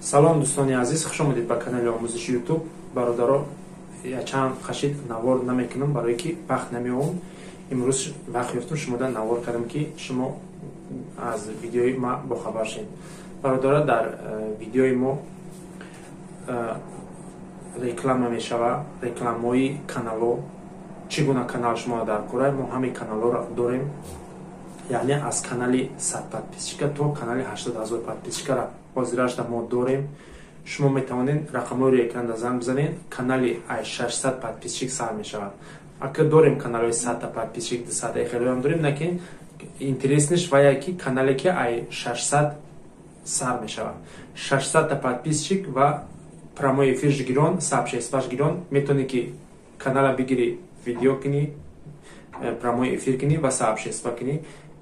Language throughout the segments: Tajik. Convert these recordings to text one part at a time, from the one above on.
Салом, дӯстони азиз, хуш омадед ба канали омӯзиши Ютуб. Бародаро, чанд хашид навор намекунам, барое ки вақт намеовам. Имрӯз вақт ёфтам, шумода навор кардам, ки шумо аз видеои ма бохабар шед. Бародаро, дар видеои мо реклама мешава, рекламаҳои каналҳо. Чӣ гуна канал шумо дар кора, мо ҳамаи каналҳоро дорем, яъне аз канали 100 подписчика то канали 80 000 подписчикара ҳозирашда мо дорем. Шумо метавонед рақамҳои рӯи экранда занг бизанед. Канали ай 600 подписчик сар мешавад. Ака дорем каналҳои 100-та подписчик, 200 хелоам дорем, лекин интересный ш вая ки канале ки ай 600 сар мешавад, 600-та подписчик ва прямой эфир ш гирон, сообщество ш гирон. Метавонӣ ки канала бигирӣ, видео кунӣ, прямой эфир кунӣ ва сообщество кунӣ.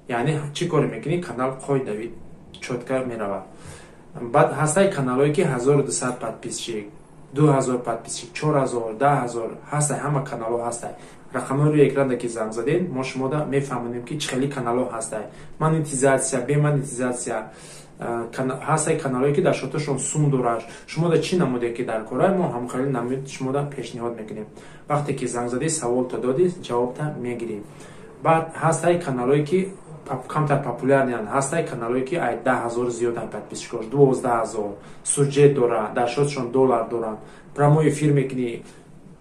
Яъне чӣ коре мекунӣ, канал қоидави чётко меравад. Баъд ҳастаи каналҳое ки 1200 подписчик, 2000 подписчик, 4000, 10 000 ҳастай. Ҳама каналҳо ҳастай. Рақамҳои рӯи экранда ки занг задед, мо шумода мефаҳмонем, ки чӣ хели каналҳо ҳастай, монетизатсия, бемонетизатсия ҳастай, каналҳое ки дар шоташон сум дорад. Шумода чӣ намуде ки дар кора, мо ҳамхели намуд шумода пешниҳод мекунем. Вақте ки занг задӣ, саволта додӣ, ҷавобта мегирӣ. Баъд ҳастай каналҳое ки камтар популярный анд, ҳастай каналҳое ки ай 10 000 зиёданд подписчик ош, 12 000, суҷет дорад, дар шотшон доллар доранд, прямой эфир мекунӣ,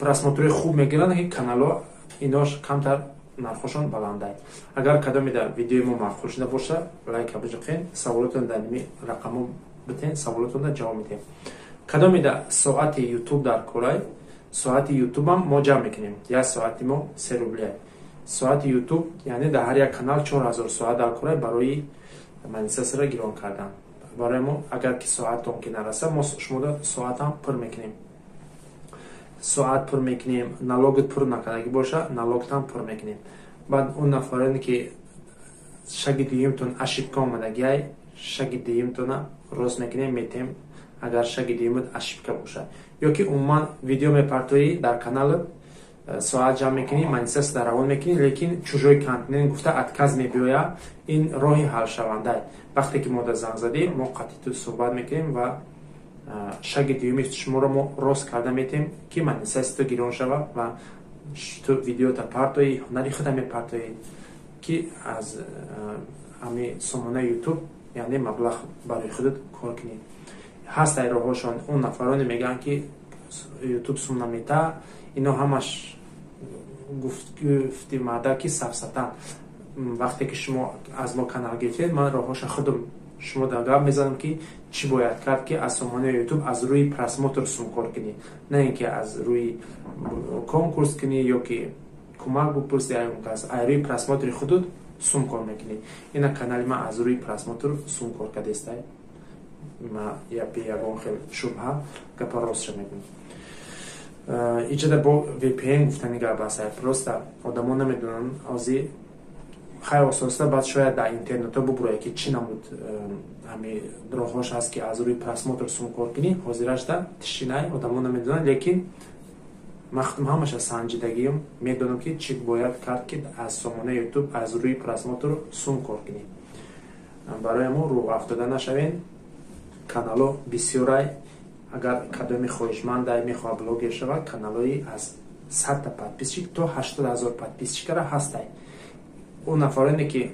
просмотр ои хуб мегиранд. Ки каналҳо инош камтар нархошон баландай. Агар кадоме дар видеои мо маъқул шуда боша, лайк а биҷиқен, саволотон дар ними рақамо битен, саволотонда ҷавоб медиҳем. Кадоме дар соати Ютуб дар корай, соати Ютубам мо ҷамъ мекунем. Як соати мо 3 рублия. Соати Ютуб, яъне дар ҳар як канал 4000 соат дар корай барои монетизатсияро гирон кардан. Барои мо агар ки соатон ки нараса, мо шумода соатам пур мекунем, соат пур мекунем. Налог ат пур накардагӣ боша, налог там пур мекунем. Баъд он нафароне ки шаги дуюмтон ошибка омадагиай, шаги дуюмтона рост мекунем, метем. Агар шаги дуюмат ошибка боша ё ки умуман видео мепартоӣ дар каналат, соат ҷамъ мекунӣ, монетизатсия равон мекунӣ, лекин чужой контент гуфта отказ мебиёяд, ин роҳи ҳалшаванда. Вақте ки мо да занг задем, мо қатъиту суҳбат мекунем ва шаги дуюми шуморо мо рост карда метем, ки монетизатсия ту гирон шава ва ту видеота партоӣ, ҳунари худа мепартоӣ, ки аз ҳами сомонаи Ютуб, яъне маблағ барои худат кор кунӣ. Ҳастай роҳҳошон. Он нафароне мегӯянд, ки Ютуб сум намета, ино ҳамаш гуфти марда ки сафсатан. Вақте ки шумо аз мо канал гирифтед, ман роҳҳоша худам шумо дар гап мезанам, ки чӣ бояд кард, ки аз сомонаи Ютуб аз рӯи просмотр сум кор кунӣ, на ин ки аз рӯи конкурс кунӣ ё ки кӯмак бупурсӣ ягон кас. Аз рӯи просмотр и худут сум кор мекунӣ. Ина канали ман аз рӯи просмотр сум кор кардестай. Ма ягон хел шубҳа гапа ростша мегӯям. Иҷода бо VPN гуфтани гап аст, просто одамо намедонанд. Ози хайр, ососта баъд шояд дар интернетҳо бубурое, ки чӣ намуд ҳами роҳҳош ҳаст, ки аз рӯи просмотр сум кор кунӣ. Ҳозирашда тишинай, одамо намедонанд, лекин ман худам ҳамаша санҷидагиам, медонам, ки чӣ бояд кард, ки аз сомонаи Ютуб аз рӯи просмотр сум кор кунӣ. Барои мо рӯ афтода нашавем, каналҳо бисёрай. Агар кадоми хоҳишмандай мехоҳад блогер шавад, каналҳои аз 100-та подписчик то 80 000 подписчик ара ҳастай. Он нафароне ки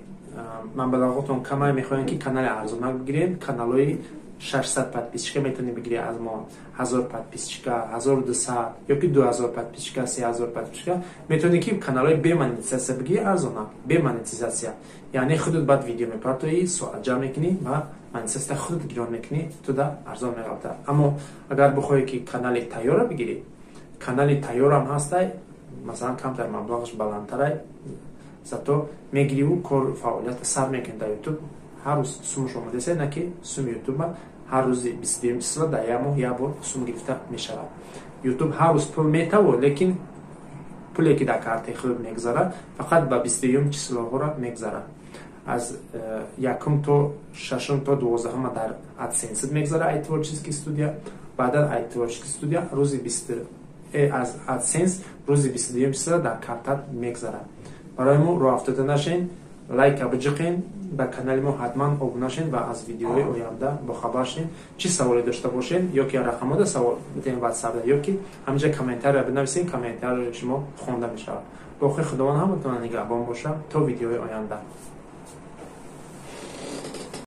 маблағотон камай, мехоҳанд ки канали арзонак бигирем, каналҳои 600 подписчика метавонӣ бигирӣ аз мо, 1000 подписчика, 1200 ё ки 2000 подписчика, 3000 подписчика. Метавонӣ ки каналҳои бе монетизатсия бигирӣ, арзонак, бе монетизатсия, яъне худут баъд видео мепартоӣ, соат ҷамъ мекунӣ ва монетизатсия худут гирон мекунӣ, туда арзон меғалтад. Аммо агар бихоҳӣ ки канали тайёрро бигирӣ, канали тайёрам ҳастай, масалан, камтар маблағаш баландтарай, зато мегириву кор фаъолията сар мекунӣ дар Ютуб. Ҳар рӯз сумаш омадеса, на ки суми Ютуба ҳар рӯзи 22 числа дар як моҳ як бор сум гирифта мешавад. Ютуб ҳар рӯз пул метавод, лекин пуле ки дар картаи худ мегузарад, фақат ба 22 число ҳоро мегузарад. Аз якум то шашум то 12-ума дар Адсенс мегузарад, ай творческий студия. Баъдан ай творческий студия рӯзи бист аз Адсенс рӯзи 22 числа дар картат мегузарад. Барои мо роҳ афтода нашен. Лайка биҷиқен, ба канали мо ҳатман обуна шен ва аз видеоҳои оянда бохабар шен. Чӣ саволе дошта бошен, ё ки рақамода савол битен ватсап, ё ки ҳаминҷа комментария бинависен, комментарияи шумо хонда мешавад. Боқи Худованд ҳаматона нигаҳбон боша то видеои оянда.